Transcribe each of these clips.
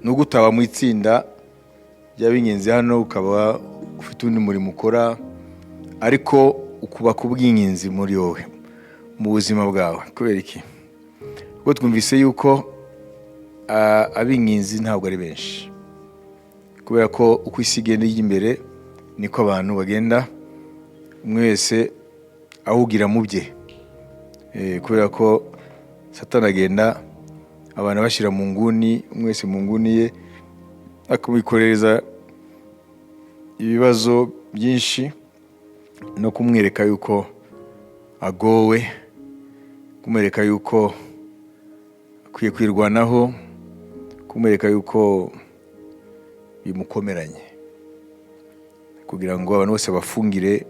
Nubwo utaba mu itsinda ry'ab'ingenzi hano, ukaba ufite undi murimo ukora, ariko ukubaka ubw'ingenzi muri wowe mu buzima bwawe. Kubera iki? Kuko twumvise yuko ab'ingenzi ntabwo ari benshi, kubera ko uko isi igenda ijya imbere niko abantu bagenda umwe wese ahugira mu bye. Kubera ko Satani agenda abantu bashyira mu nguni, umwe wese mu nguni ye, akabikorereza ibibazo byinshi no kumwereka yuko agowe, kumwereka yuko akwiye kwirwanaho, kumwereka yuko bimukomeranye, kugira ngo abantu bose bafungire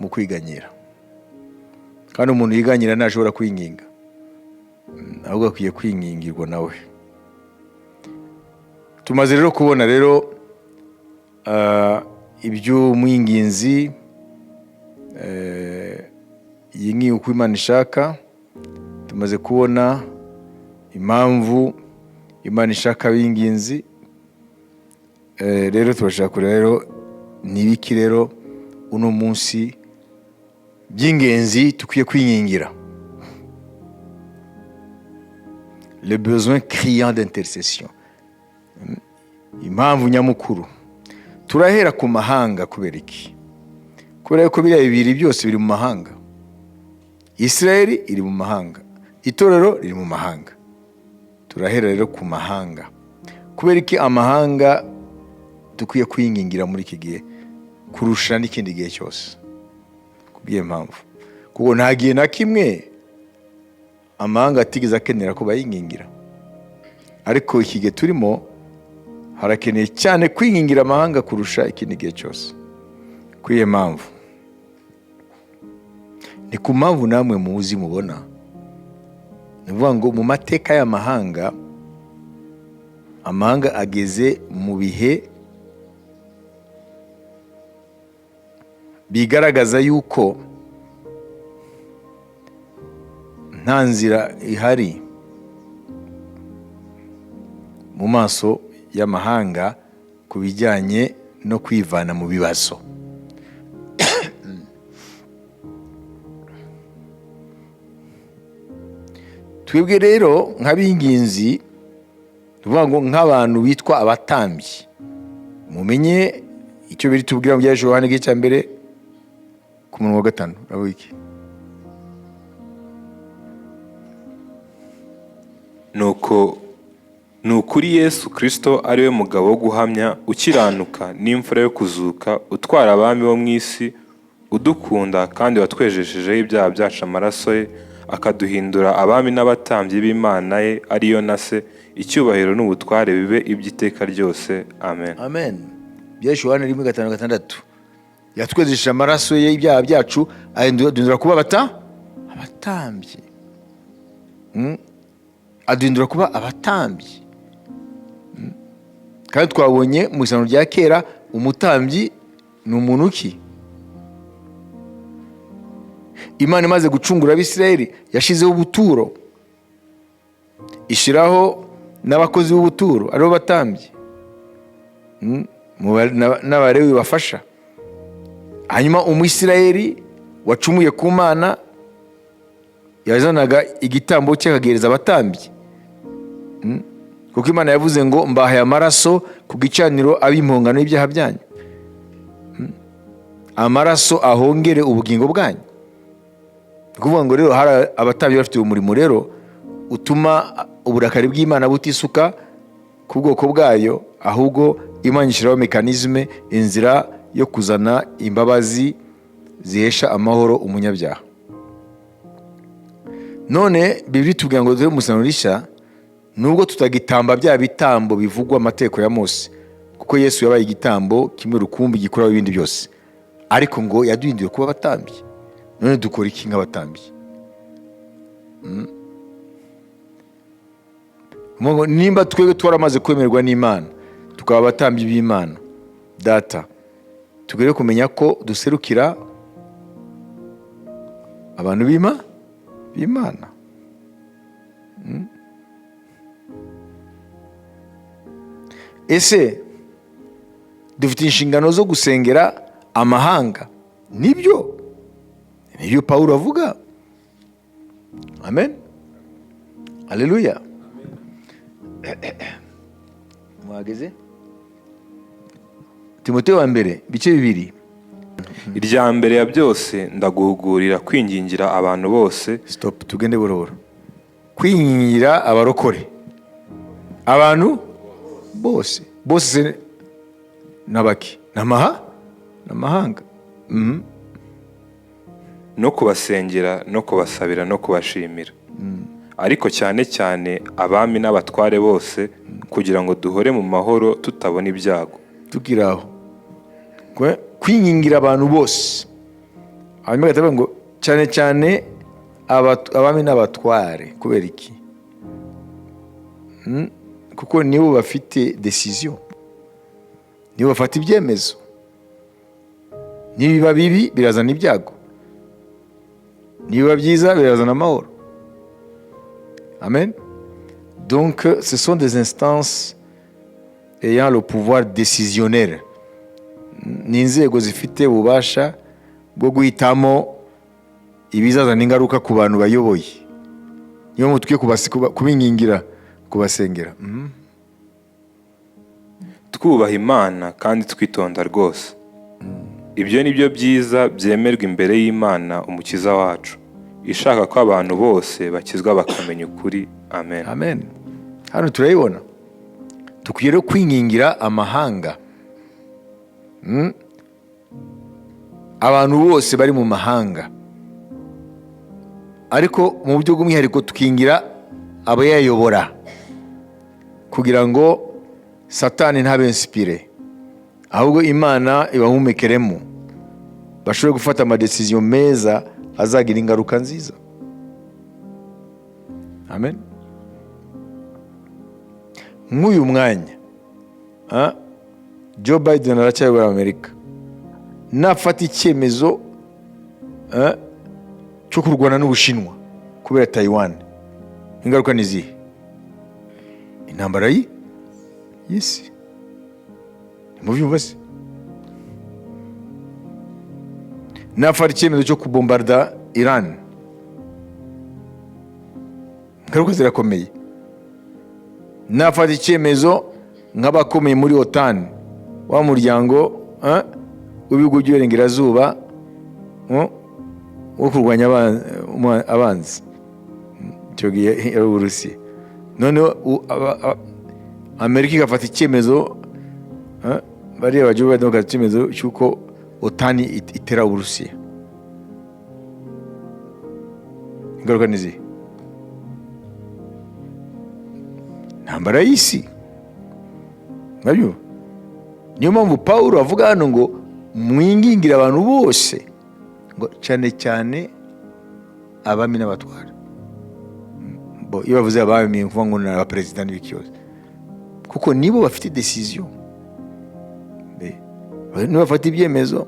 mu kwiganyira. Kandi umuntu yiganyira ntashobora kwinginga, ahubwo akwiye kwingingirwa nawe. Tumaze rero kubona rero iby'umwinginzi yinginga uko Imana ishaka. Tumaze kubona impamvu Imana ishaka ab'inginzi. Rero turashaka kureba rero ni ibiki rero uno munsi by'ingenzi dukwiye kwingingira, le besoin criant d'intercession, impamvu nyamukuru. Turahera ku mahanga. Kubera iki? Kubera ko biriya bibiri byose biri mu mahanga. Israel iri mu mahanga, itorero riri mu mahanga. Turahera rero ku mahanga. Kubera iki amahanga dukwiye kwingingira muri iki gihe kurusha n'ikindi gihe cyose? Kubw'iyo mpamvu, kuko nta gihe na kimwe amahanga atigeze akenera ko bayingingira, ariko iki gihe turimo harakeneye cyane kwingingira amahanga kurusha ikindi gihe cyose. Kuri iyo mpamvu, ni ku mpamvu namwe muzi mubona, ni ukuvuga ngo mu mateka y'amahanga, amahanga ageze mu bihe bigaragaza yuko nta nzira ihari mu maso y'amahanga ku bijyanye no kwivana mu bibazo. Twebwe rero nk'ab'ingenzi, tuvuga ngo nk'abantu bitwa abatambyi, mumenye icyo biri tubwira mu bya Yohana igice cya 1 ku murongo wa 5. Uravuga iki? Nuko ni ukuri Yesu Kristo ari we mugabo wo guhamya, ukiranuka n'imfura yo kuzuka, utwara abami bo mu isi, udukunda kandi watwejeshejeho ibyaha byacu amaraso ye, akaduhindura abami n'abatambyi b'Imana ye ariyo na se, icyubahiro n'ubutware bibe iby'iteka ryose. Amen. Amen. Bya Yohana 1:5-6, yatwejesheje amaraso ye ibyaha byacu, aduhindura kuba abatambyi. Aduhindura kuba abatambyi. Kandi twabonye mu isano rya kera umutambyi ni umuntu ki? Imana imaze gucungura Abisirayeli yashizeho ubuturo, ishyiraho n'abakozi b'ubuturo aribo batambyi n'Abalewi bafasha. Hanyuma Umwisirayeli wacumuye ku Mana yazanaga igitambo cye akagihereza abatambyi, kuko Imana yavuze ngo mbahaye amaraso ku gicaniro ab'impongano y'ibyaha byanyu, amaraso ahongere ubugingo bwanyu. Ni ukuvuga ngo rero hari abatambyi bafite umurimo rero utuma uburakari bw'Imana butisuka ku bwoko bwayo, ahubwo Imana ishyiraho mécanisme, inzira yo kuzana imbabazi zihesha amahoro umunyabyaha. None Bibiliya itubwira ngo dore mu rishya, nubwo tutagitamba bya bitambo bivugwa amategeko ya Mose, kuko Yesu yabaye igitambo kimwe rukumbi gikuraho ibindi byose, ariko ngo yaduhinduye kuba abatambyi. None dukora iki nk'abatambyi? Nimba twebwe twaramaze kwemerwa n'Imana tukaba abatambyi b'Imana Data, tugere kumenya ko duserukira abantu b'Imana. Ese dufite inshingano zo gusengera amahanga? Nibyo, nibyo Pawulo avuga. Amen, aleluya. Muhageze Timoteyo wa mbere, ibice 2. Irya mbere ya byose, ndaguhugurira kwingingira abantu bose. Stop, tugende buhoro buhoro. Kwingingira abarokore, abantu bose. Bose se n'abaki? N'amahanga. No kubasengera no kubasabira no kubashimira, ariko cyane cyane abami n'abatware bose, kugira ngo duhore mu mahoro tutabona ibyago. Tukiri aho, kwingingira abantu bose, hanyuma bagahita bavuga ngo cyane cyane abami n'abatware. Kubera iki? Kuko nibo bafite décision, nibo bafata ibyemezo. Nibiba bibi birazana ibyago, nibiba byiza birazana amahoro. Amen. Donc ce sont des instances ayant le pouvoir décisionnaire, ni inzego zifite ububasha bwo guhitamo ibizazana ingaruka ku bantu bayoboye. Niyo mpamvu dukwiye kubingingira, kubasengera. Twubaha Imana kandi twitonda rwose. Ibyo ni byo byiza byemerwa imbere y'Imana Umukiza wacu, ishaka ko abantu bose bakizwa bakamenya ukuri. Amen. Amen. Hano turayibona, dukwiye rero kwingingira amahanga. Abantu bose bari mu mahanga, ariko mu buryo bw'umwihariko tukingira abayayobora, kugira ngo Satani ntabe inspiré, ahubwo Imana ibahumekeremo, bashobore gufata ama décisions meza azagira ingaruka nziza. Amen. Nk'uyu mwanya, Joe Biden aracyayobora Amerika. Nafata icyemezo cyo kurwana n'Ubushinwa kubera Taiwan, ingaruka ni izihe? Intambara y'isi. Ntimubyumva se? Nafata icyemezo cyo kubombarda Iran, ingaruka zirakomeye. Nafata icyemezo nk'abakomeye muri OTAN, wa muryango w'ibihugu by'Iburengerazuba wo kurwanya abanzi, icyo gihe yari Uburusiya, noneho Amerika igafata icyemezo, bariya bagiye bagafata icyemezo cy'uko OTAN itera Uburusiya, ingaruka ni izihe? Intambara y'isi nabyo. Niyo mpamvu Paul avuga hano ngo mwingingire abantu bose, ngo cyane cyane abami n'abatwara. Bo iyo bavuze abami, ni ukuvuga ngo ni abaperezida n'ibiki byose, kuko nibo bafite décision, nibo bafata ibyemezo.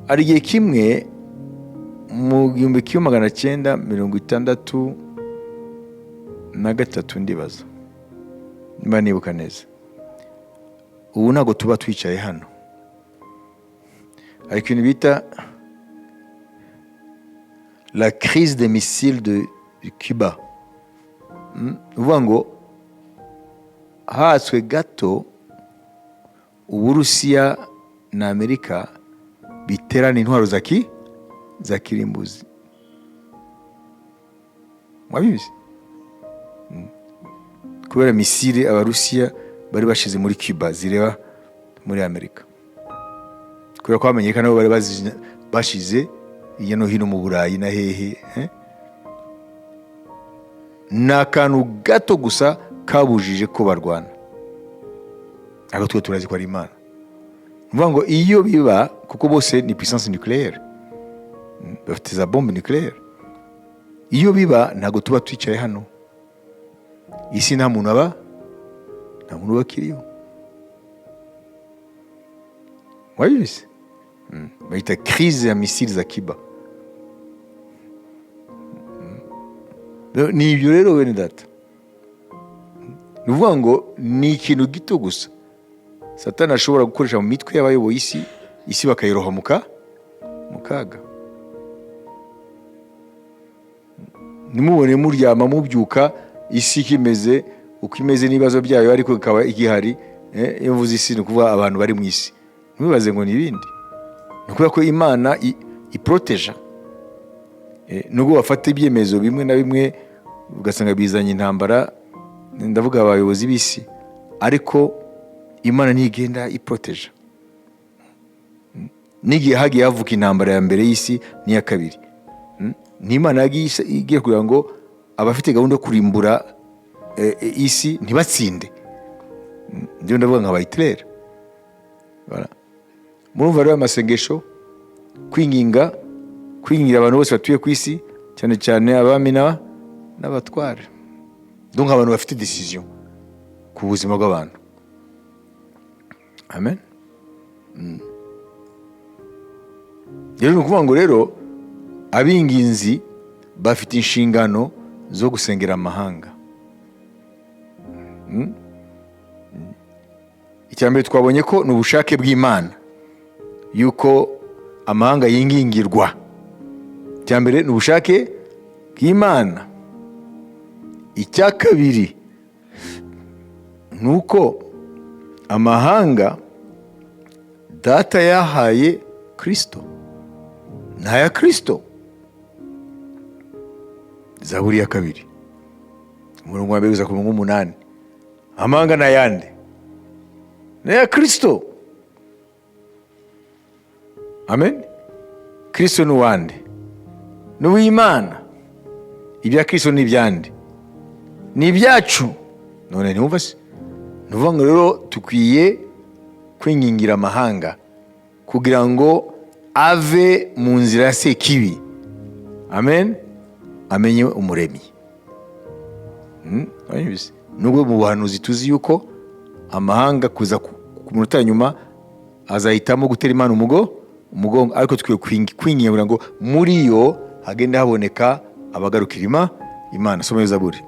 Hari igihe kimwe mu 1963, ndibaza niba nibuka neza, ubu ntabwo tuba twicaye hano, hari ikintu bita la crise des missiles de Cuba. Uvuga ngo hatswe gato Uburusiya na Amerika biterana intwaro za kirimbuzi. Mwabizi? Kubera missile Abarusiya bari bashize muri Cuba zireba muri Amerika, kubera ko bamenyekana nabo bari bashize hirya no hino mu Burayi na hehe, eh? Ni akantu gato gusa kabujije ko barwana, ariko twe turazi ko ari Imana. Ni ukuvuga ngo iyo biba, kuko bose ni puissance nucléaire, bafite za bombe nucléaire, iyo biba ntabwo tuba twicaye hano. Isi nta muntu aba, nta muntu uba akiriho. Wabizi? Bayita crise ya missile za Cuba. Ni ibyo rero, bene data. Ni ukuvuga ngo ni ikintu gito gusa Satani ashobora gukoresha mu mitwe y'abayoboye isi, isi bakayiroha mu kaga. Ntimubone muryama mubyuka isi ikimeze uko imeze n'ibibazo byayo, ariko ikaba igihari. Iyo mvuze isi, ni ukuvuga abantu bari mu isi. Ntimubaze ngo ni ibindi, ni ukubera ko Imana iporoteja. Nubwo bafata ibyemezo bimwe na bimwe ugasanga bizanye intambara, ndavuga abayobozi b'isi, ariko Imana ntigenda iporoteja. N'igihe hagiye havuka intambara ya mbere y'isi n'iya kabiri, ni Imana yagiye igiye kugira ngo abafite gahunda yo kurimbura isi ntibatsinde. Ndiyo ndavuga nka ba Hitler. Voilà. Murumva rero amasengesho, kwinginga, kwingingira abantu bose batuye ku isi, cyane cyane abami n'abatware, donc abantu bafite décision ku buzima bw'abantu. Amen. Rero ni ukuvuga ngo rero abinginzi bafite inshingano zo gusengera amahanga. Icya mbere twabonye ko ni ubushake bw'Imana yuko amahanga yingingirwa. Icya mbere ni ubushake bw'Imana. Icya kabiri ni uko amahanga Data yahaye Kirisito, ni aya Kirisito. Zaburi ya 2, umurongo wa 1 kugeza ku murongo w'8. Amahanga ni ayande? Ni aya Kirisito. Amen. Kirisito ni uwande? Ni uw'Imana. Ibya Kirisito ni ibyande? Ni ibyacu. None ntiwumva se? Ni ukuvuga ngo rero dukwiye kwingingira amahanga kugira ngo ave mu nzira ya Sekibi, amen, amenye Umuremyi. Uranyumvise? Nubwo mu buhanuzi tuzi yuko amahanga kuza ku munota wa nyuma azahitamo gutera Imana umugongo, ariko tukwiye kwinginga kugira ngo muri yo hagende haboneka abagarukira Imana. Soma iyo zaburi.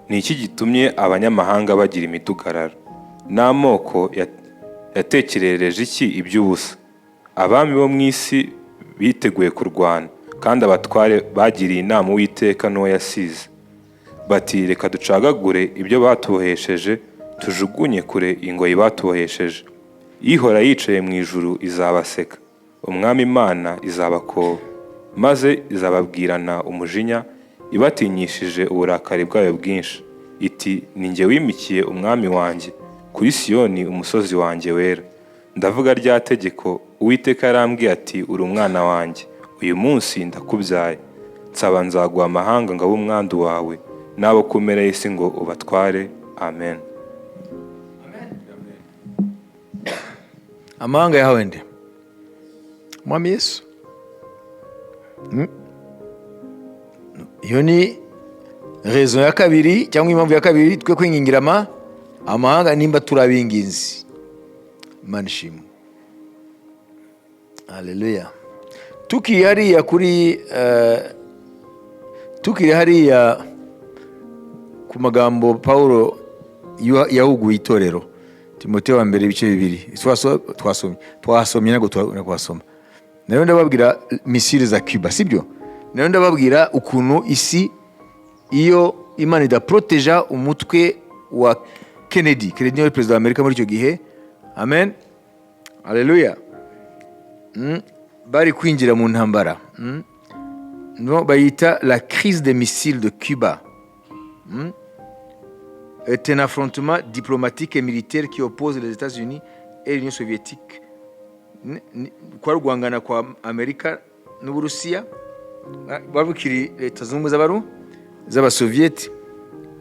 Ni iki gitumye abanyamahanga bagira imidugararo, n'amoko yatekerereje iki iby'ubusa? Abami bo mu isi biteguye kurwana, kandi abatware bagiriye inama Uwiteka n'uwo yasize, bati: "Reka ducagagure ibyo batubohesheje, tujugunye kure ingoyi batubohesheje." Ihora yicaye mu ijuru izabaseka, Umwami Imana izabakoba, maze izababwirana umujinya, ibatinyishije uburakari bwayo bwinshi, iti: "Ni jye wimikiye umwami wanjye kuri Siyoni, umusozi wanjye wera." Ndavuga rya tegeko Uwiteka yarambwiye ati: "Uri umwana wanjye, uyu munsi ndakubyaye. Nsaba nzaguha amahanga ngo abe umwandu wawe, n'abo ku mpera y'isi ngo ubatware." Amen. Amahanga yahawe nde? Umwami Yesu. Iyo ni raison ya kabiri cyangwa impamvu ya kabiri twe kwingingira amahanga nimba turi abinginzi. Imana ishimwe, haleluya. Tukiri hariya kuri tukiri hariya ku magambo Paulo yahuguye itorero, Timoteyo wa mbere ibice 2, twasomye, ntabwo twasoma. Nayo ndababwira missiles za Cuba, sibyo? Nayo ndababwira ukuntu isi, iyo Imana idaporoteja umutwe wa Kennedy. Kennedy niwe perezida wa Amerika muri icyo gihe. Amen, haleluya. Bari kwinjira mu ntambara. No, bayita la crise des missiles de Cuba. Est un affrontement diplomatique et militaire qui oppose les États-Unis et l'Union soviétique. Kwa rwangana kwa Amerika n'Uburusiya, babukiri Leta Zunze Ubumwe z'Abasovieti,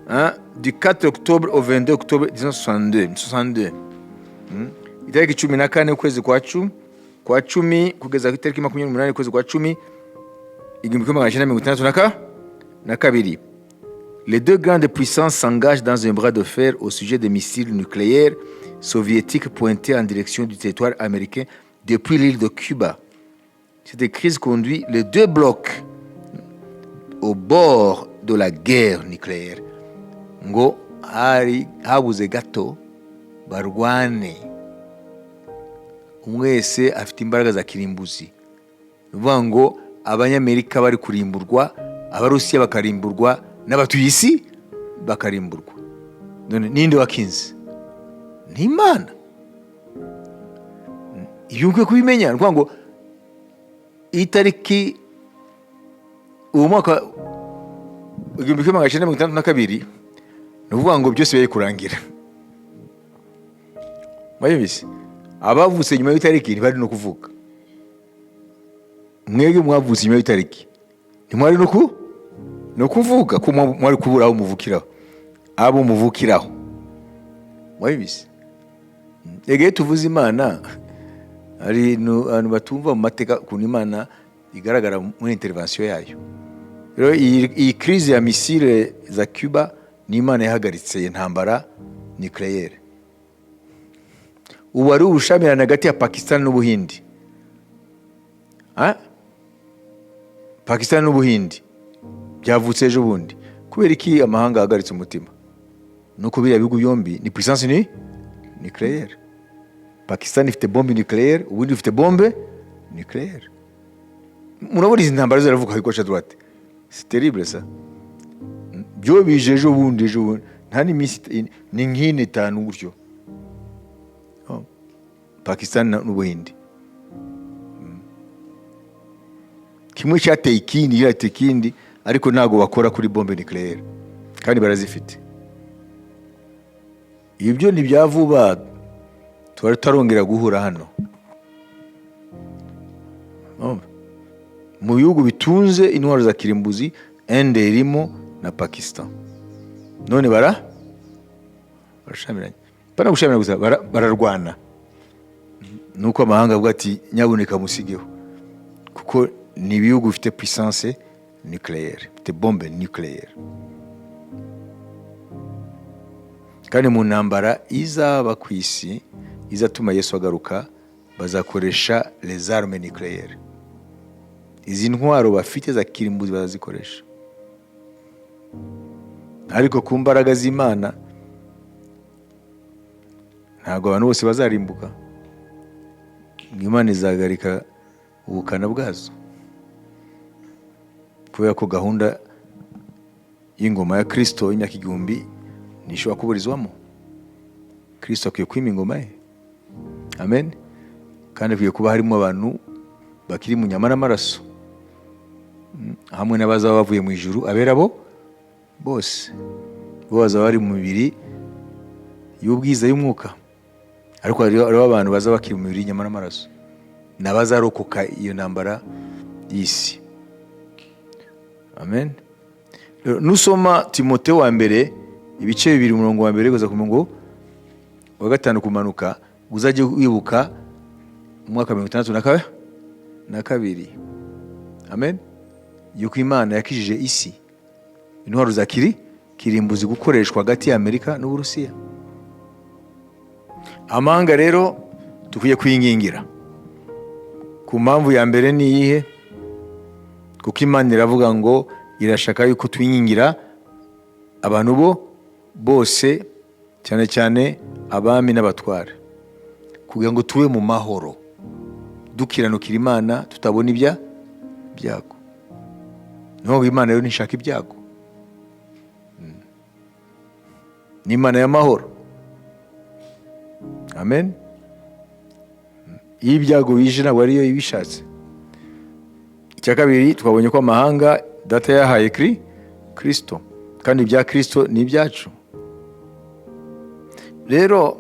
hein, du 4 octobre au 22 octobre 1962, 62. Itariki 14 ukwezi kwa 10 kugeza ku itariki 28 ukwezi kwa 10 1962. Les deux grandes puissances s'engagent dans un bras de fer au sujet des missiles nucléaires soviétiques pointés en direction du territoire américain depuis l'île de Cuba. Cette crise conduit les deux blocs au bord de la guerre nucléaire. Ngo Hari habuze gato barwane. Umwe wese afite imbaraga za kirimbuzi. Ni ukuvuga ngo Abanyamerika bari kurimburwa, Abarusiya bakarimburwa, n'abatuye isi bakarimburwa. None ninde wakinze? Ni Imana. Ibyo ukwiye kubimenya. Ni ukuvuga ngo itariki uwo mwaka 1962, ni ukuvuga ngo byose biri kurangira. Mwabyumvise? Abavutse nyuma y'itariki ntibari no kuvuka. Mwebwe mwavutse nyuma y'itariki ntimwari no kuvuka, ko mwari kubura aho muvukiraho, abo muvukiraho. Mwabyumvise? Ega iyo tuvuze Imana, hari abantu batumva mu mateka ukuntu Imana igaragara muri intervention yayo. Rero iyi crise ya missile za Cuba, ni Imana yahagaritse iyi ntambara nucléaire. Ubu hari ubushyamirane hagati ya Pakistan n'Ubuhindi. Ah? Pakistan n'Ubuhindi byavutse ejo bundi. Kubera iki amahanga ahagaritse umutima? Nuko biriya bihugu byombi ni puissance ni nucléaire. Pakistan ifite bombe nucléaire, Ubuhindi bufite bombe nucléaire. Murabona izi ntambara ziravuga à gauche, à droite. C'est terrible, ça. Byo bije ejo bundi, ejo bundi, nta n'iminsi ni nk'ine, itanu gutyo. Oh. Pakistan n'Ubuhindi. Kimwe cyateye ikindi, cyateye ikindi, ariko ntabwo bakora kuri bombe nucléaire kandi barazifite. Ibyo ni bya vuba, tuba tutarongera guhura hano. Urumva? Mu bihugu bitunze intwaro za kirimbuzi, Inde irimo na Pakistan. None barashamiranye, bana gushamirana gusa, bararwana. Nuko amahanga avuga ati: "Nyabuneka musigeho," kuko ni ibihugu bifite puissance nucléaire, bifite bombe nucléaire. Kandi mu ntambara izaba ku isi izatuma Yesu agaruka, bazakoresha les armes nucléaires. Izi ntwaro bafite za kirimbuzi bazazikoresha, ariko ku mbaraga z'Imana ntabwo abantu bose bazarimbuka. Imana izahagarika ubukana bwazo, kubera ko gahunda y'ingoma ya Kirisito y'imyaka 1000 ntishobora kuburizwamo. Kirisito akwiye kwima ingoma ye, amen. Kandi akwiye kuba harimo abantu bakiri mu nyama n'amaraso, hamwe n'abazaba bavuye mu ijuru. Abera bo bose, bo bazaba bari mu mibiri y'ubwiza y'umwuka, ariko hariho abantu bazaba bakiri mu mibiri y'inyama n'amaraso, ni abazarokoka iyo ntambara y'isi, amen. Rero, nusoma Timoteyo wa mbere ibice 2, umurongo wa mbere kugeza ku murongo wa gatanu kumanuka, uzajye wibuka umwaka 62, amen, yuko Imana yakijije isi intwaro za kirimbuzi gukoreshwa hagati ya Amerika n'Uburusiya. Amahanga rero dukwiye kwingingira. Ku mpamvu ya mbere ni iyihe? Kuko Imana iravuga ngo irashaka yuko twingingira abantu bo bose, cyane cyane abami n'abatware, kugira ngo tube mu mahoro, dukiranukira Imana, tutabona ibyago. Niyo ngo Imana rero ntishaka ibyago. Ni Imana y'amahoro, amen. Iyo ibyago bije, ntabwo ariyo ibishatse. Icya kabiri, twabonye ko amahanga Data yahaye Kirisito, kandi ibya Kirisito ni ibyacu. Rero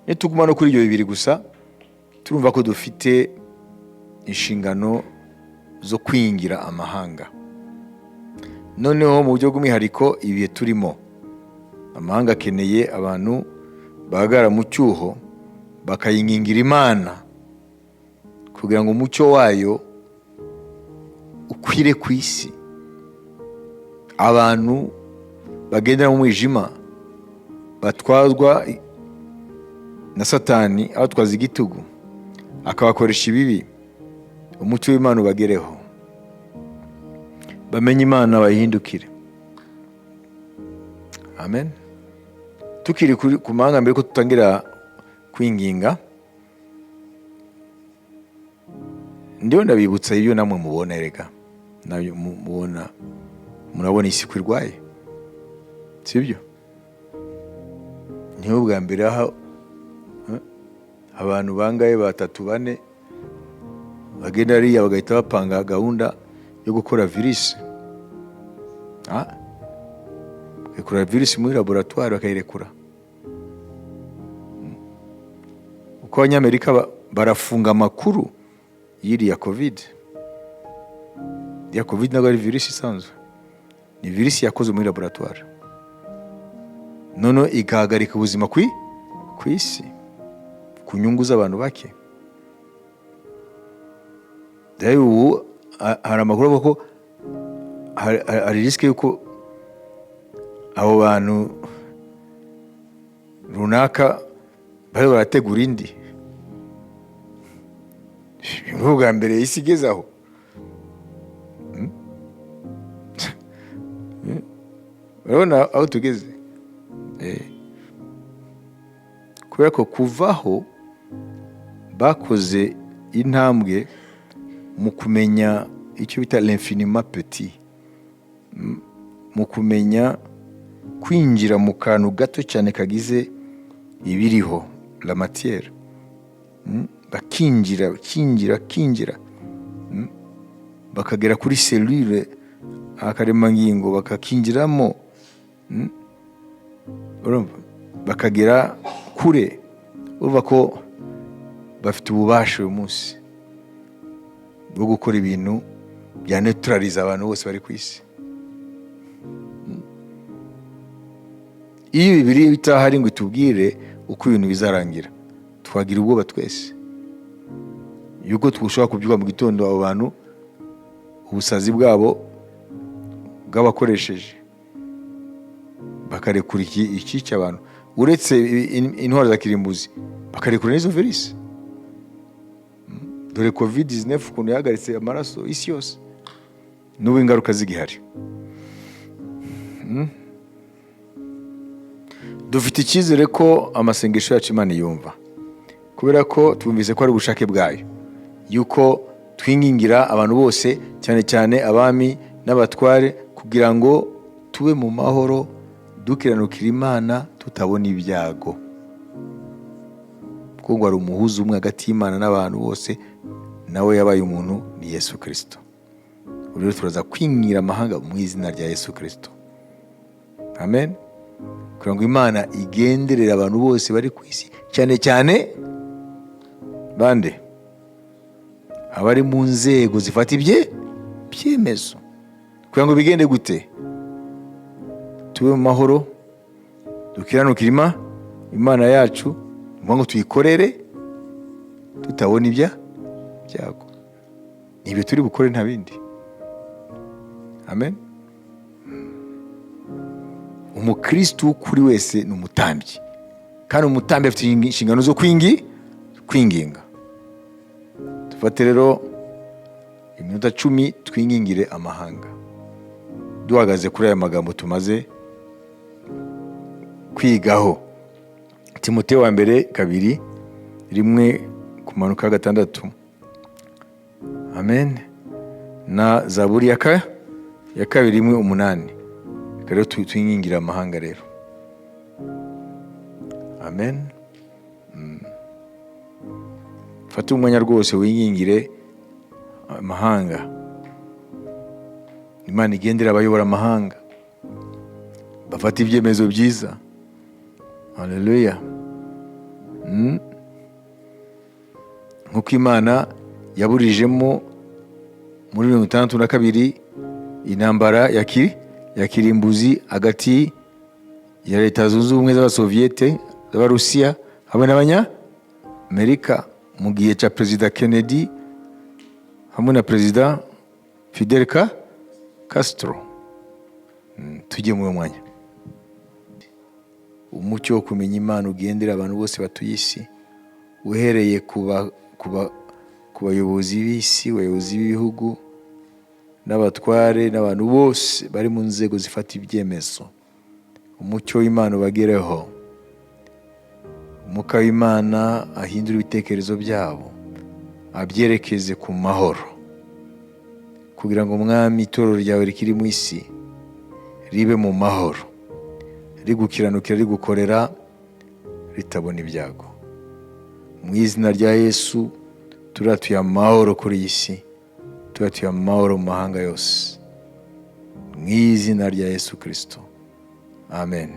nituguma no kuri ibyo bibiri gusa, turumva ko dufite inshingano zo kwingira amahanga. Noneho mu buryo bw'umwihariko, ibihe turimo, amahanga akeneye abantu bahagarara mu cyuho, bakayingingira Imana kugira ngo umucyo wayo ukwire ku isi. Abantu bagendera mu mwijima, batwazwa na Satani, abatwaza igitugu, akabakoresha ibibi, umucyo w'Imana ubagereho, bamenye Imana, bayihindukire, amen. Tukiri ku mahanga, mbere ko tutangira kwinginga, ndiho ndabibutsa ibyo namwe mubona. Erega nabyo mubona, murabona isi ko irwaye, sibyo? Niho bwa mbere aho abantu bangahe, batatu, bane, bagenda hariya bagahita bapanga gahunda yo gukora virisi, bagakora virisi muri laboratwari bakayirekura. Uko Abanyamerika barafunga amakuru y'iriya COVID. Iriya COVID ntabwo ari virisi isanzwe, ni virisi yakozwe muri laboratwari, noneho igahagarika ubuzima ku isi ku nyungu z'abantu bake. Rero ubu hari amakuru avuga ko hari risque y'uko abo bantu runaka bari barategura indi. Ni ubwa mbere isi igeze aho. Urabona aho tugeze. Kubera ko kuvaho bakoze intambwe mu kumenya icyo bita l'infiniment petit, mu kumenya kwinjira mu kantu gato cyane kagize ibiriho, la matière. Bakinjira, bakinjira, bakinjira, bakagera kuri cellule, akaremangingo, bakakinjiramo. Urumva, bakagera kure. Urumva ko bafite ububasha uyu munsi bwo gukora ibintu bya neutraliza abantu bose bari ku isi. Iyo Bibiliya itahari ngo itubwire uko ibintu bizarangira, twagira ubwoba twese yuko dushobora kubyuka mu gitondo abo bantu ubusazi bwabo bw'abakoresheje bakarekura ikica abantu, uretse intwaro za kirimbuzi, bakarekura n'izo virisi. Dore COVID 19 ukuntu yahagaritse amaraso isi yose, n'ubu ingaruka zigihari. Dufite icyizere ko amasengesho yacu Imana yumva, kubera ko twumvise ko ari ubushake bwayo yuko twingingira abantu bose, cyane cyane abami n'abatware, kugira ngo tube mu mahoro, dukiranukira Imana, tutabona ibyago, kuko ngo hari umuhuza umwe hagati y'Imana n'abantu bose, nawe yabaye umuntu, ni Yesu Kirisito. Ubu rero turaza kwingingira amahanga mu izina rya Yesu Kirisito, amen, kugira ngo Imana igenderere abantu bose bari ku isi, cyane cyane bande? Abari mu nzego zifata ibyemezo, kugira ngo bigende gute? Tube mu mahoro, dukiranukire Imana yacu, ni ngo tuyikorere tutabona ibyago. Ni ibyo turi bukore, nta bindi, amen. Umukristo w'ukuri wese ni umutambyi, kandi umutambyi afite inshingano zo kwinginga. Dufate rero iminota 10 twingingire amahanga, duhagaze kuri aya magambo tumaze kwigaho. Timoteyo wa mbere 2 1 kumanuka 6, amen, na Zaburi ya 2 1 8. Reka rero twingingire amahanga rero, amen. Fata umwanya rwose wingingire amahanga. Imana igendera abayobora amahanga, bafata ibyemezo byiza. Haleluya. Nk'uko Imana yaburijemo muri 62 intambara ya kirimbuzi hagati ya Leta Zunze Ubumwe z'Abasoviyete, z'Abarusiya, hamwe n'Abanyamerika mu gihe cya Perezida Kennedy hamwe na Perezida Fidel Castro. Tujye muri uwo mwanya. Umucyo wo kumenya Imana ugendera abantu bose batuye isi, uhereye ku bayobozi b'isi, abayobozi b'ibihugu n'abatware n'abantu bose bari mu nzego zifata ibyemezo. Umucyo w'Imana ubagereho. Umwuka w'Imana ahindura ibitekerezo byabo, abyerekeze ku mahoro, kugira ngo Mwami itorero ryawe rikiri mu isi ribe mu mahoro, rigukiranukira, rigukorera, ritabona ibyago. Mu izina rya Yesu turatuye amahoro kuri iyi si, turatuye amahoro mu mahanga yose, mu izina rya Yesu Kristo, amen,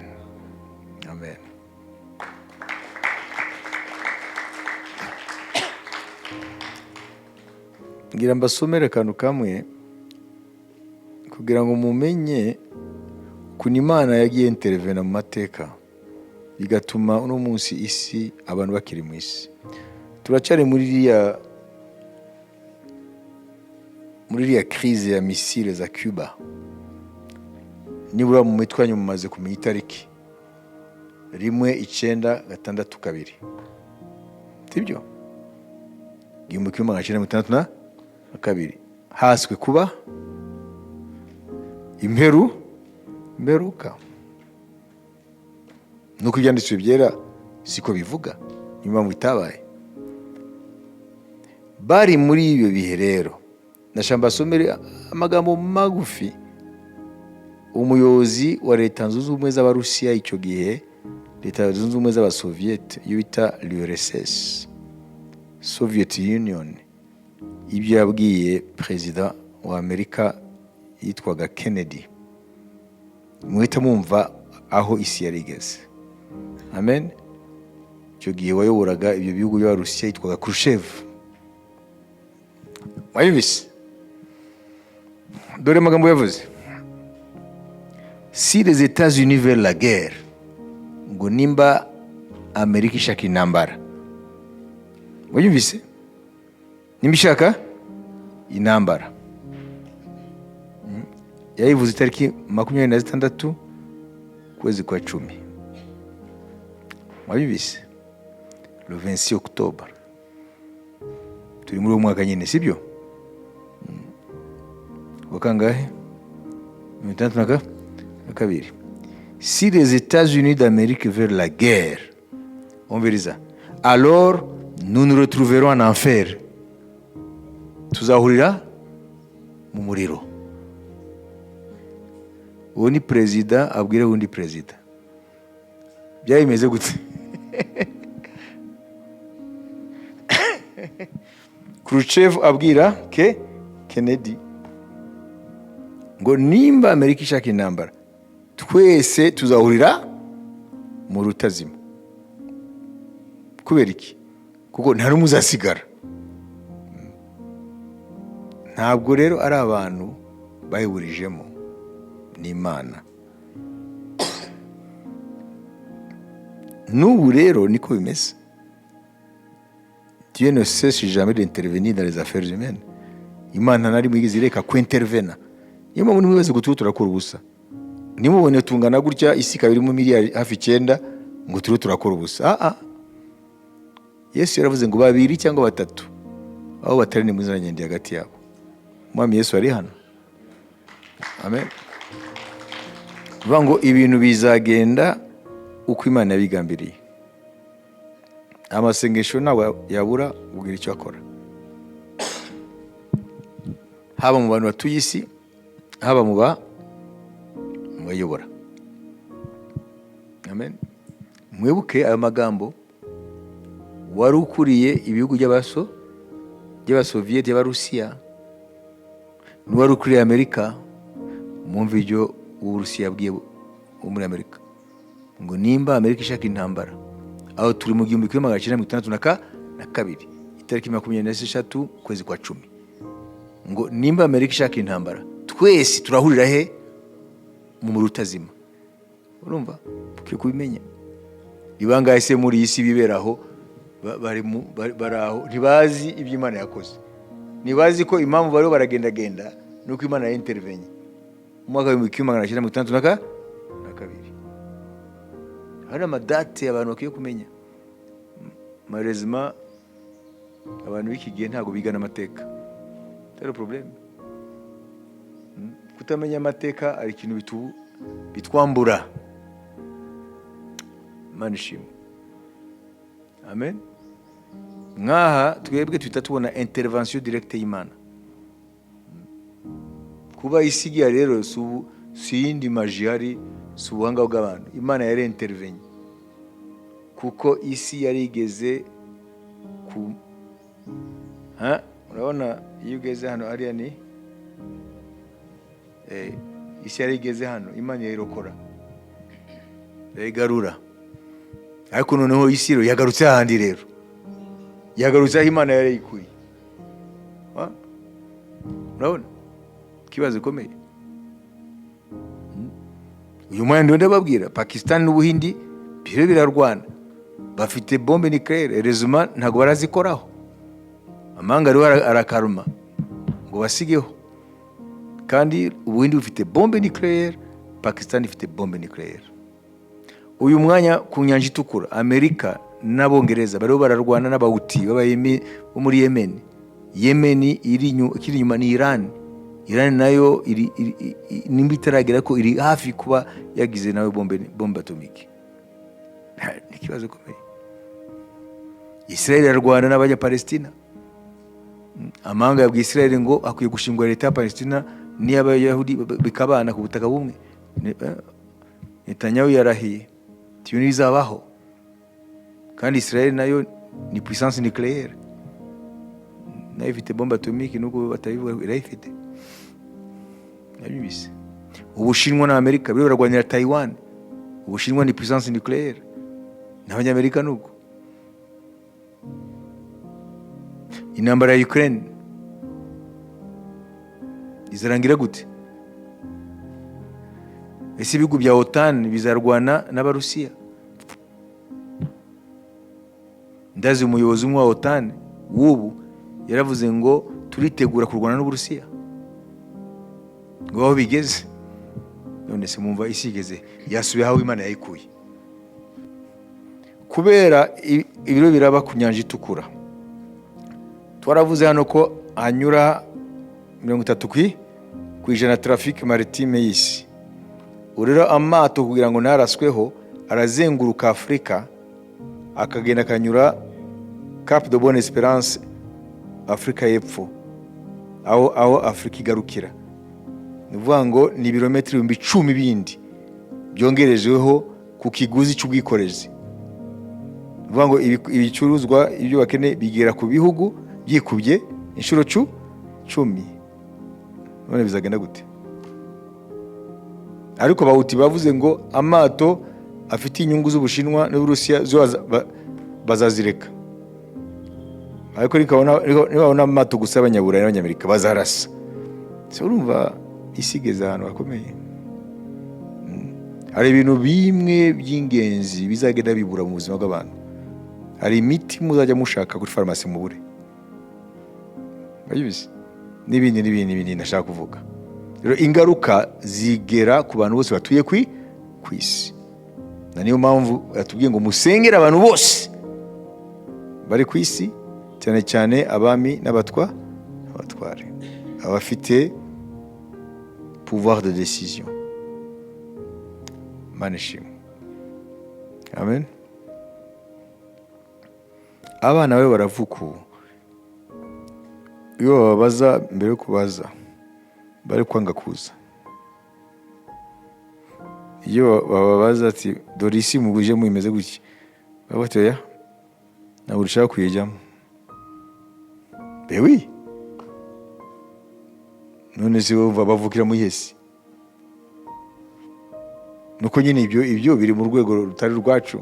amen. Ngira mbasomere akantu kamwe kugira ngo mumenye ukuntu Imana yagiye intervena mu mateka, bigatuma uno munsi isi abantu bakiri mu isi. Turacyari muri iriya crise ya misile za Cuba. Nibura mu mitwe yanyu mumaze kumenya itariki 1962, sibyo? 1962 haswe kuba imperuka. Nuko ibyanditswe byera siko bivuga, niyo mpamvu itabaye. Bari muri ibyo bihe rero, ndashaka mbasomere amagambo magufi. Umuyobozi wa Leta Zunze Ubumwe z'Abarusiya icyo gihe, Leta Zunze Ubumwe z'Abasoviyete, iyo bita l'URSS, Soviet Union, ibyo yabwiye perezida wa Amerika yitwaga Kennedy. Muhita mwumva aho isi yari igeze. Amen. Icyo gihe wayoboraga ibyo bihugu by'Abarusiya yitwaga Khrushchev. Mwayumvise? Dore amagambo yavuze: si les États-Unis veulent la guerre, ngo nimba Amerika ishaka intambara, mwayumvise? Nimba ishaka intambara, yayivuze itariki 26 ukwezi kwa 10, mwabibise, le 26 octobre, turi muri uwo mwaka nyine, sibyo? Wa kangahe? 62. Si les États-Unis d'Amérique veulent la guerre, on verra, alors nous nous retrouverons en enfer, tuzahurira mu muriro. Uwo ni perezida abwira undi perezida. Byari bimeze gute? Khrushchev abwira ke Kennedy ngo nimba Amerika ishaka intambara, twese tuzahurira mu rutazima. Kubera iki? Kuko nta n'umwe uzasigara. Ntabwo rero ari abantu bayiburijemo, ni Imana. N'ubu rero niko bimeze. Dieu ne cesse jamais d'intervenir dans les affaires humaines. Imana nta rimwe igeze ireka kwintervena. Niyo mpamvu nimwibaze ngo turiho turakora ubusa. Nimubone tungana gutya, isi ikaba irimo miliyari hafi 9, ngo turiho turakora ubusa. Ah, ah. Yesu yaravuze ngo babiri cyangwa batatu aho batari ni mwiza ngende hagati yabo. Umwami Yesu ari hano. Amen. Bivuga ngo ibintu bizagenda uko Imana yabigambiriye. Amasengesho ntabwo yabura kugira icyo akora, haba mu bantu batuye isi, haba mu bayobora. Amen. Mwibuke ayo magambo, wari ukuriye ibihugu by'Abasoviyeti, by'Abarusiya, n'uwari ukuriye Amerika. Mwumve ibyo Uburusiya yabwiye wo muri Amerika, ngo nimba Amerika ishaka intambara, aho turi mu 1962, itariki 23 ukwezi kwa 10, ngo nimba Amerika ishaka intambara, twese turahurira he? Mu muriro utazima. Urumva ukwiye kubimenya. Ni bangahe se muri iyi si biberaho bari aho ntibazi ibyo Imana yakoze, ntibazi ko impamvu bariho baragendagenda nuko Imana yintervenye mu mwaka w'1962. Hari amadate abantu bakwiye kumenya. Malheureusement abantu b'iki gihe ntabwo bigana amateka. C'est le problème. Kutamenya amateka ari ikintu bitwambura. Imana ishimwe. Amen. Nk'aha twebwe tuhita tubona intervention directe y'Imana. Kuba isi igiye rero si iyindi magie ihari, si ubuhanga bw'abantu. Imana yari intervenye kuko isi yari igeze ku ha. Urabona iyo ugeze hano, hariya ni isi yari igeze hano, Imana yayirokora, irayigarura. Ariko noneho isi rero yagarutse hahandi, rero yagarutse aho Imana yari yayikuye. Ha? Urabona ikibazo gikomeye. Uyu mwanya ndiho ndababwira, Pakistan n'Ubuhindi biriho birarwana, bafite bombe nucléaire. Heureusement ntabwo barazikoraho, amahanga ariho arakaruma ngo basigeho. Kandi Ubuhindi bufite bombe nucléaire, Pakistan ifite bombe nucléaire. Uyu mwanya ku Nyanja Itukura, Amerika n'Abongereza bariho bararwana n'Abawuti bo muri Yemen. Yemen ikiri inyuma ni Iran. Iran nayo nimba itaragera ko iri hafi kuba yagize nawe bombe atomique. Ni ikibazo gikomeye. Israel irarwana n'Abanyapalestina. Amahanga yabwiye Israel ngo akwiye gushingwa leta ya Palestina n'iy'Abayahudi, bikabana ku butaka bumwe. Netanyahu yarahiye tiyo ntibizabaho. Kandi Israel nayo ni puissance nucléaire, nayo ifite bombe atomique, nubwo batabivuga irayifite. Nabyumvise. Ubushinwa na Amerika biriho bararwanira Taiwan. Ubushinwa ni puissance nucléaire, n'Abanyamerika nuko. Intambara ya Ukraine izarangira gute? Ese ibihugu bya OTAN bizarwana n'Abarusiya? Ndazi umuyobozi umwe wa OTAN w'ubu yaravuze ngo turitegura kurwana n'Uburusiya, ngo aho bigeze. None se mumva isi igeze yasubiye aho Imana yayikuye? Kubera ibiro biraba ku Nyanja Itukura, twaravuze hano ko hanyura 30 ku ijana trafic maritime y'isi. Ubu rero amato kugira ngo ntarasweho arazenguruka Afurika, akagenda akanyura Cap de Bonne Esperance, Afurika y'Epfo, aho Afurika igarukira. Ni ukuvuga ngo ni ibirometero 10,000 bindi byongerejweho ku kiguzi cy'ubwikorezi. Ni ukuvuga ngo ibicuruzwa ibyo bakeneye bigera ku bihugu byikubye inshuro 10. None bizagenda gute? Ariko Bahuti bavuze ngo amato afite inyungu z'Ubushinwa n'Uburusiya zo bazazireka, ariko nibabona amato gusa y'Abanyaburayi n'Abanyamerika bazarasa. Se urumva isi igeze ahantu hakomeye. Hari ibintu bimwe by'ingenzi bizagenda bibura mu buzima bw'abantu. Hari imiti muzajya mushaka kuri farumasi mubure. Urabizi, n'ibindi n'ibindi n'ibindi ndashaka kuvuga. Rero ingaruka zigera ku bantu bose batuye ku isi, na niyo mpamvu yatubwiye ngo musengere abantu bose bari ku isi, cyane cyane abami n'abatware, abafite pouvoir de décision. Imana ishimwe. Amen. Abana be baravuka ubu, iyo bababaza mbere yo kubaza bari kwanga kuza. Iyo bababaza ati dore isi mubujemo imeze gutya, baba bati oya, ntabwo dushaka kuyijyamo. Bewi none se wumva bavukira muri esi? Nuko nyine ibyo biri mu rwego rutari rwacu,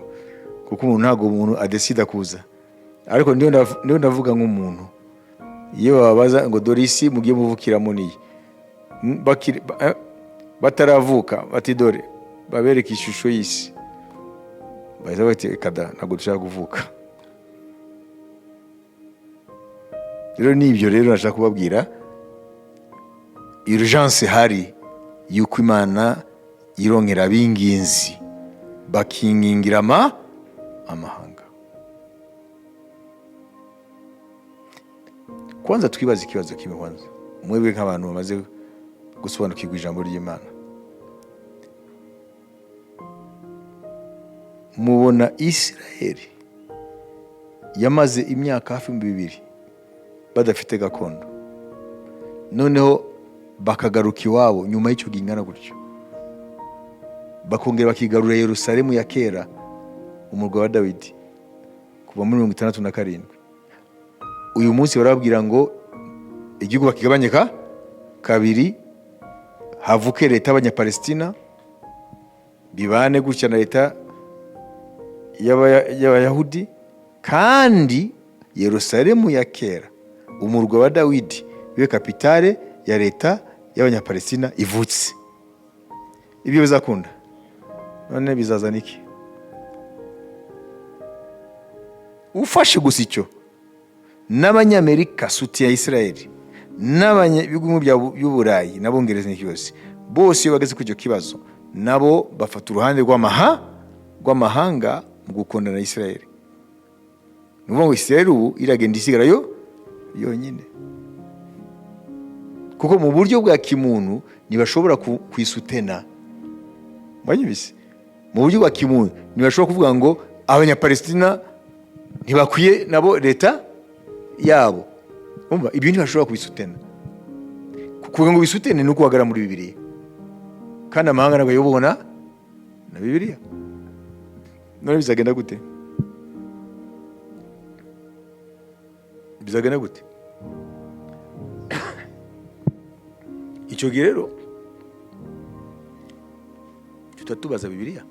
kuko umuntu ntabwo umuntu adesida kuza. Ariko ndiyo ndavuga nk'umuntu, iyo bababaza ngo dore isi mugiye muvukiramo niyi, bataravuka bati dore, babereka ishusho y'isi, bahita bati reka da, ntabwo dushaka kuvuka. Rero ni ibyo rero nashaka kubabwira, urgence hari yuko Imana irongera abinginzi bakingingira amahanga. Kwanza twibaze ikibazo kimwe. Kwanza mwebwe nk'abantu bamaze gusobanukirwa ijambo ry'Imana, mubona Isirayeli Yamaze imyaka hafi 2000 badafite gakondo, noneho bakagaruka iwabo nyuma y'icyo gihe ingana gutyo, bakongera bakigarurira Yerusalemu ya kera, umurwa wa Dawidi, kuva muri 67. Uyu munsi barababwira ngo igihugu bakigabanye kabiri, havuke leta y'Abanyapalestina bibane gutya na leta y'Abayahudi, kandi Yerusalemu ya kera, umurwa wa Dawidi, bibe capitale ya leta y'Abanyapalestina ivutse. Ibyo bizakunda? None bizazana iki? Ufashe gusa icyo, n'Abanyamerika soutien ya Israel, n'abanyabihugu by'Uburayi n'Abongereza n'iki byose, bose iyo bageze kuri icyo kibazo nabo bafata uruhande rw'amahanga mu gukundana na Israel. Ni ukuvuga ngo Israel ubu iragenda isigara yo yonyine, kuko mu buryo bwa kimuntu ntibashobora kwisutena. Mwanyumvise? Mu buryo bwa kimuntu ntibashobora kuvuga ngo Abanyapalestina ntibakwiye nabo leta yabo. Umva, ibyo ntibashobora kubisutena. Kugira ngo bisutene ni uko uhagarara muri Bibiliya, kandi amahanga ntabwo ayobowe na Bibiliya. None bizagenda gute? Bizagenda gute icyo gihe? Rero tutatubaza Bibiliya: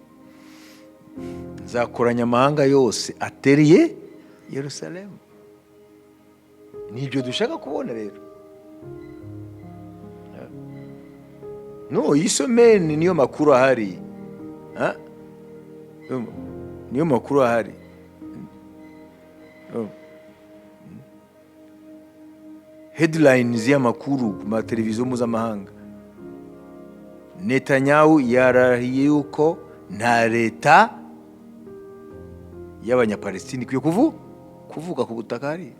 "Nzakoranya amahanga yose ateriye Yerusalemu." Nibyo dushaka kubona rero. No iyi semaine niyo makuru ahari. Ha? Niyo makuru ahari. Oh. Headlines y'amakuru ku mateleviziyo mpuzamahanga: Netanyahu yarahiye yuko nta leta y'Abanyapalestine ikwiye kuvuka ku butaka hari,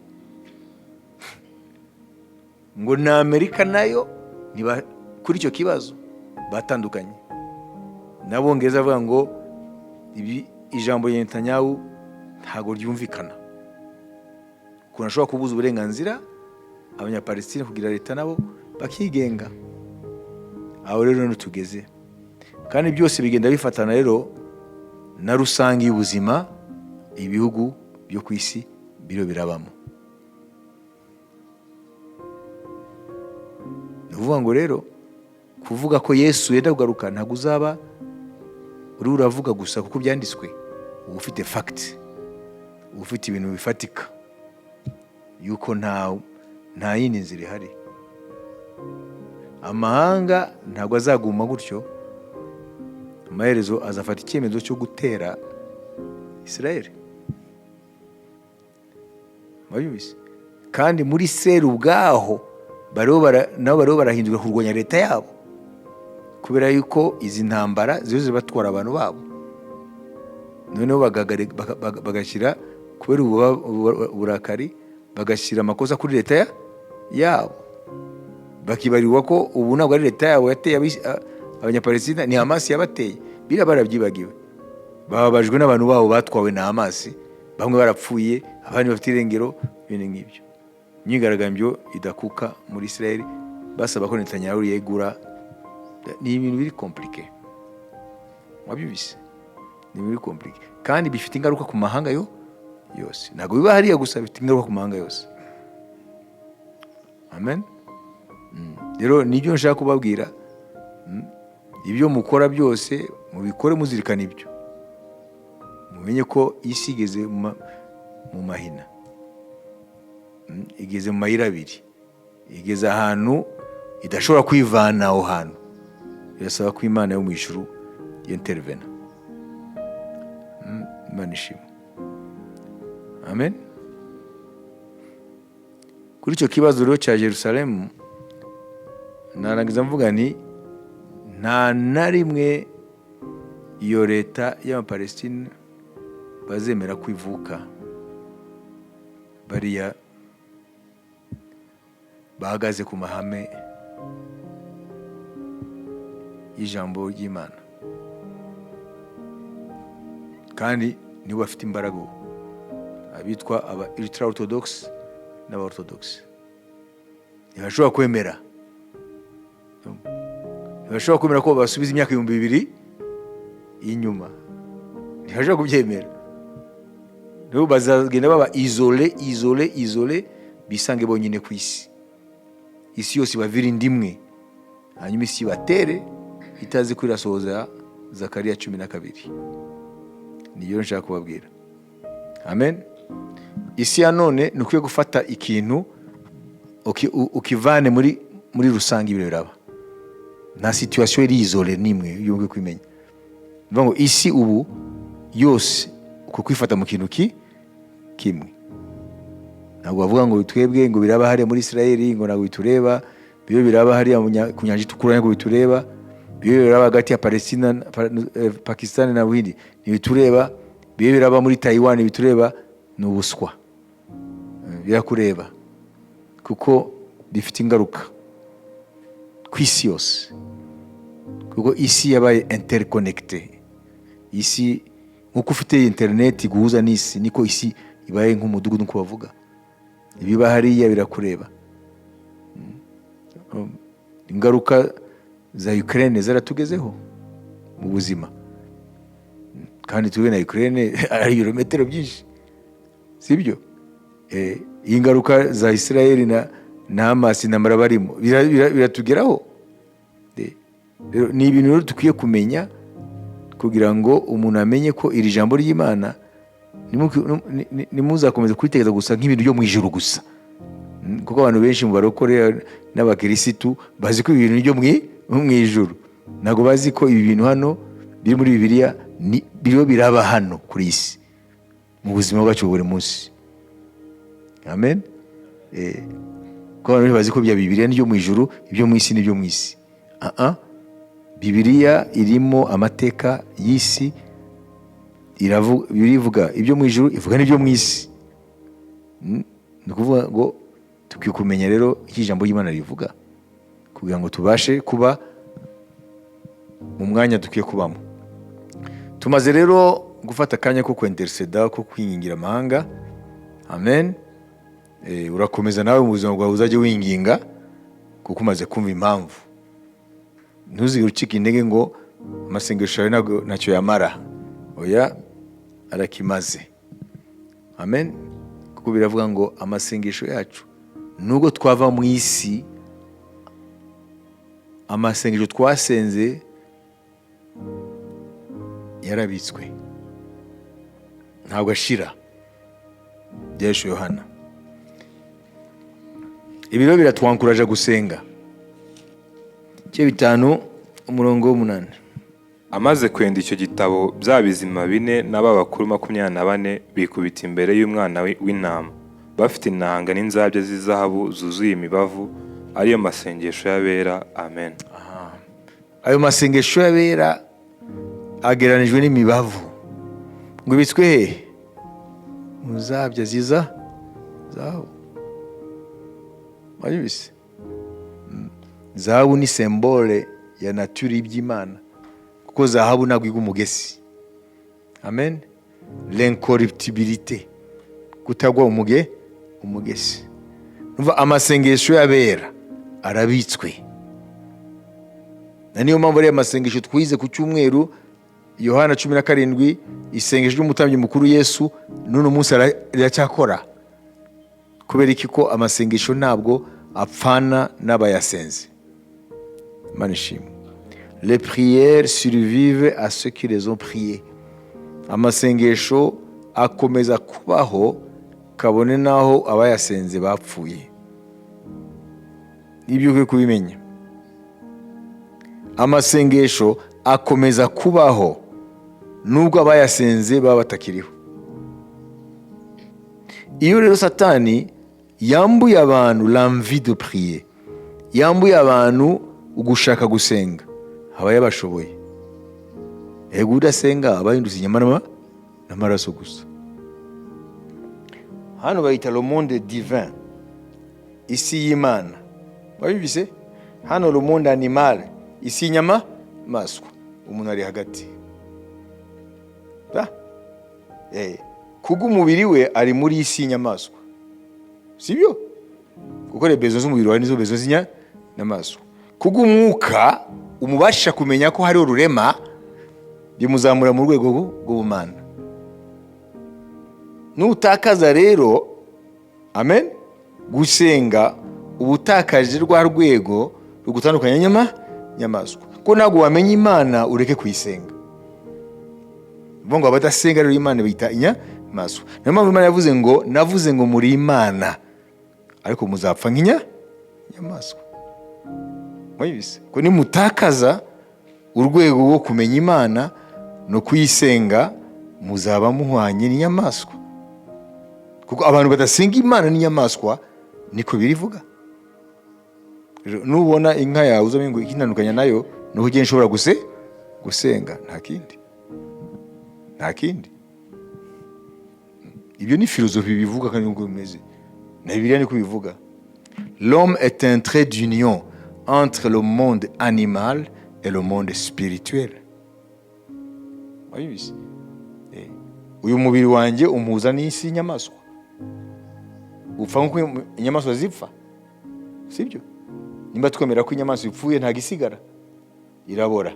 ngo na Amerika nayo niba kuri icyo kibazo batandukanye n'Abongereza, bavuga ngo ibi ijambo rya Netanyahu ntabwo ryumvikana, ukuntu ashobora kubuza uburenganzira Abanyapalestine kugira leta nabo bakigenga. Aho rero niho tugeze, kandi byose bigenda bifatana rero na rusange y'ubuzima ibihugu byo ku isi biriho birabamo. Ni ukuvuga ngo rero kuvuga ko Yesu yenda kugaruka, ntabwo uzaba uri uravuga gusa kuko byanditswe. Uba ufite fact, uba ufite ibintu bifatika yuko nta yindi nzira ihari. Amahanga ntabwo azaguma gutyo, amaherezo azafata icyemezo cyo gutera Israel. Mwabyumvise? Kandi muri Israel ubwaho nabo bariho barahindura kurwanya leta yabo, kubera yuko izi ntambara ziba zibatwara abantu babo, noneho bagashyira, kubera uburakari, bagashyira amakosa kuri leta yabo, bakibarirwa ko ubu ntabwo ari leta yabo yateye Abanyapalestina, ni Hamasi yabateye. Biriya barabyibagiwe, bababajwe n'abantu babo batwawe na Hamasi, bamwe barapfuye, abandi bafite irengero, ibintu nk'ibyo. Imyigaragambyo idakuka muri Israel basaba ko Netanyahu yegura. Ni ibintu biri compliqué. Wabyumvise? Ni ibintu biri compliqué kandi bifite ingaruka ku mahanga yo yose. Ntabwo biba hariya gusa, bifite ingaruka ku mahanga yose. Amen. Rero nibyo nshaka kubabwira. Ibyo mukora byose mubikore muzirikana ibyo, mumenye ko isi igeze mu mahina. Igeze mu mayira abiri, igeze ahantu idashobora kwivana. Aho hantu birasaba ko Imana yo mu ijuru yentervena. Imana ishimwe. Amen. Kuri icyo kibazo rero cya Yerusalemu, narangiza mvuga nti nta na rimwe iyo leta y'Abapalestine bazemera kwivuka. Bariya bahagaze ku mahame y'ijambo ry'Imana, kandi nibo bafite imbaraga ubu. Abitwa aba ultra orthodox n'aba orthodox ntibashobora kwemera, ntibashobora kwemera ko basubiza imyaka 2000 inyuma, ntibashobora kubyemera. Rero bazagenda baba isolé, isolé, isolé, bisange bonyine ku isi, isi yose ibavira inda imwe, hanyuma isi ibatere itazi ko irasohoza Zakariya 12. Niyo nshaka kubabwira. Amen. Isi ya none ni ukwiye gufata ikintu ukivane muri rusange. Ibyo biraba, nta situation iri isolée n'imwe iyo ukwiye kubimenya. Ni ukuvuga ngo isi ubu yose uko kwifata mu kintu kimwe. Ntabwo bavuga ngo twebwe ngo biraba hariya muri Israel ngo ntabwo bitureba, bibe biraba hariya ku nyanja itukura ntabwo bitureba, bibe biraba hagati ya Palestina, Pakistan na Buhindi ntibitureba, bibe biraba muri Taiwan ntibitureba. Ni ubuswa. Birakureba kuko bifite ingaruka ku isi yose, kuko isi yabaye interconnecté. Isi nk'uko ufite interineti guhuza n'isi, niko isi ibaye nk'umudugudu, nk'uko bavuga. Ibiba hariya birakureba. Ingaruka za Ukraine zaratugezeho mu buzima, kandi tube na Ukraine ari ibirometero byinshi, sibyo? Ingaruka za Israel na Hamas, intambara barimo, biratugeraho. Rero ni ibintu rero dukwiye kumenya kugira ngo umuntu amenye ko iri jambo ry'Imana ntimuzakomeze kuritekereza gusa nk'ibintu byo mu ijuru gusa. Kuko abantu benshi mu barokore n'abakirisitu bazi ko ibi bintu byo mu ijuru, ntabwo bazi ko ibi bintu hano biri muri Bibiliya biriho biraba hano kuri isi mu buzima bwacu buri munsi. Amen. Kuko abantu benshi bazi ko bya Bibiliya n'ibyo mu ijuru, ibyo mu isi n'ibyo mu isi. Ah ah, Bibiliya irimo amateka y'isi. Bibiliya ivuga ibyo mu ijuru, ivuga n'ibyo mu isi. Ni ukuvuga ngo dukwiye kumenya rero icyo ijambo ry'Imana rivuga kugira ngo tubashe kuba mu mwanya dukwiye kubamo. Tumaze rero gufata akanya ko kwinterceda, ko kwingingira amahanga. Amen. Urakomeza nawe mu buzima bwawe uzajye winginga, kuko umaze kumva impamvu. Ntuzigere ucika intege ngo amasengesho yawe ntabwo ntacyo yamara. Oya, arakimaze. Amen. Kuko biravuga ngo amasengesho yacu, nubwo twava mu isi, amasengesho twasenze yarabitswe, ntabwo ashira. Byaheshe Yohana. Ibi rero biratwankuraje gusenga. Ibice 5, umurongo w'8. Amaze kwenda icyo gitabo, bya bizima bine n'aba bakuru 24 bikubita imbere y'umwana w'intama, bafite inanga n'inzabya z'izahabu zuzuye imibavu, ariyo masengesho y'abera. Amen. Ayo masengesho y'abera agereranijwe n'imibavu ngo ibitswe hehe? Mu nzabya ziza zahabu. Wabibise? Zahabu ni symbole ya nature y'iby'Imana, kuko zahabu ntabwo igwa umugesi. Amen. L'incorruptibilité, kutagwa umugesi. Numva amasengesho y'abera arabitswe, na niyo mpamvu ariya masengesho twize ku cyumweru, Yohana 17, isengesho ry'umutambyi mukuru Yesu, n'uno munsi riracyakora. Kubera iki? Ko amasengesho ntabwo apfana n'abayasenze. Imana ishimwe. Les prières survivent à ceux qui les ont priées. Amasengesho akomeza kubaho kabone n'aho abayasenze bapfuye. Nibyo ukwiye kubimenya. Amasengesho akomeza kubaho nubwo abayasenze baba batakiriho. Iyo rero Satani yambuye abantu l'envie de prier, yambuye abantu ugushaka gusenga, aba yabashoboye. Ego, udasenga aba yahindutse inyama n'amaraso gusa. Hano bayita le monde divin, isi y'Imana. Wabibise? Hano le monde animal, isi y'inyama maswa. Umuntu ari hagati. Kubw'umubiri we ari muri isi y'inyamaswa, sibyo? Kuko les besoins z'umubiri wawe nizo besoins z'inyamaswa. Kubw'umwuka umubasha kumenya ko hariho Rurema, bimuzamura mu rwego rw'ubumana. Nutakaza rero, amen, gusenga, uba utakaje rwa rwego rugutandukanya nyamaswa, ko ntabwo wamenya Imana ureke kuyisenga. Bivuga ngo abadasenga rero Imana bita inyamaswa. Niyo mpamvu Imana yavuze ngo: "Navuze ngo muri Imana, ariko muzapfa nk'inyamaswa." Mwabizi ko nimutakaza urwego rwo kumenya Imana no kuyisenga, muzaba muhwanye n'inyamaswa, kuko abantu badasenga Imana n'inyamaswa, niko birivuga. Rero nubona inka yawe, uzamenye ngo ikintandukanya nayo ni uko nshobora gusenga, nta kindi, nta kindi. Ibyo ni philosophie bivuga, kandi nubwo bimeze na Bibiliya niko bivuga: "L'homme est un trait d'union entre le monde animal et le monde spirituel." Wabizi? Uyu mubiri wanjye umuhuza n'isi y'inyamaswa, upfa nk'uko inyamaswa zipfa, sibyo? Nimba twemera ko inyamaswa ipfuye ntabwo isigara, irabora,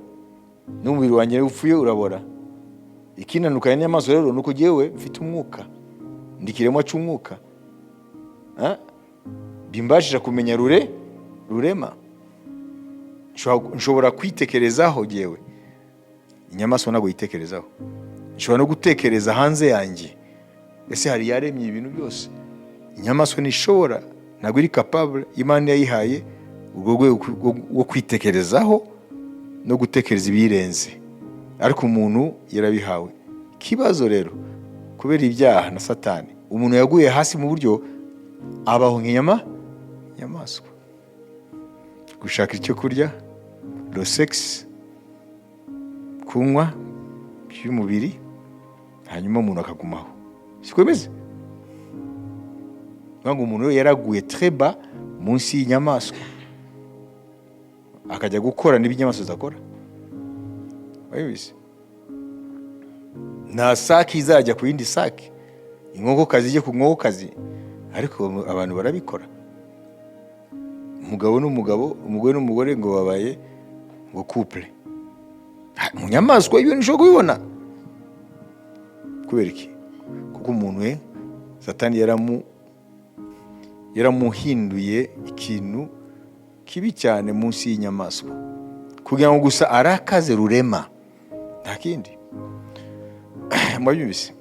n'umubiri wanjye upfuye urabora. Ikintandukanya n'inyamaswa rero ni uko jyewe mfite umwuka, ndi ikiremwa cy'umwuka. Ah? Bimbashisha kumenya Rurema. Nshobora kwitekerezaho jyewe, inyamaswa ntabwo yitekerezaho. Nshobora no gutekereza hanze yanjye, ese hari yaremye ibintu byose? Inyamaswa ntishobora, ntabwo iri capable. Imana yayihaye urwo rwego rwo kwitekerezaho no gutekereza ibiyirenze, ariko umuntu yarabihawe. Ikibazo rero, kubera ibyaha na Satani, umuntu yaguye hasi mu buryo abaho nk'inyama inyamaswa, gushaka icyo kurya, le sexe, kunywa by'umubiri, hanyuma umuntu akagumaho. Siko bimeze? Ngo umuntu yaraguye très bas, munsi y'inyamaswa, akajya gukora n'ibyo inyamaswa zidakora. Wabizi? Nta saki izajya ku yindi saki, inkokokazi ijye ku nkokokazi, ariko abantu barabikora. Umugabo n'umugabo, umugore n'umugore, ngo babaye ngo couple. Mu nyamaswa ibintu ushobora kubibona. Kubera iki? Kuko umuntu we Satani yaramuhinduye ikintu kibi cyane munsi y'inyamaswa, kugira ngo gusa arakaze Rurema, nta kindi. Mwabyumvise?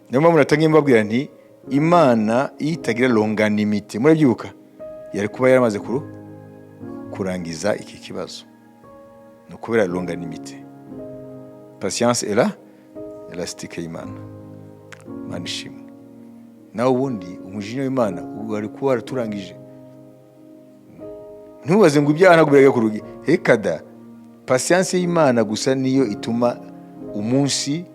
Niyo mpamvu natangiye mbabwira nti Imana iyo itagira longanimité, murabyibuka, yari kuba yaramaze kurangiza iki kibazo. Ni ukubera longanimité, patience era élastique y'Imana. Imana ishimwe. Nawe ubundi umujinya w'Imana wari kuba waraturangije. Ntubaze ngo ibyaha ntabwo birajya ku rugi. Hekada, patience y'Imana gusa niyo ituma umunsi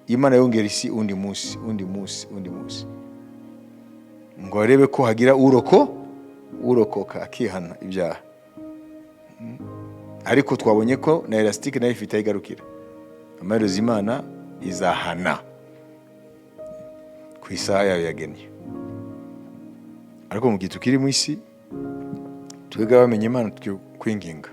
Imana yongera isi undi munsi, undi munsi, undi munsi, ngo barebe ko hagira urokoka akihana ibyaha. Ariko twabonye ko na élastique nayo ifite aho igarukira. Amaherezo Imana izahana ku isaha yayo yagennye. Ariko mu gihe tukiri mu isi, twebwe abamenye Imana tugiye kwinginga.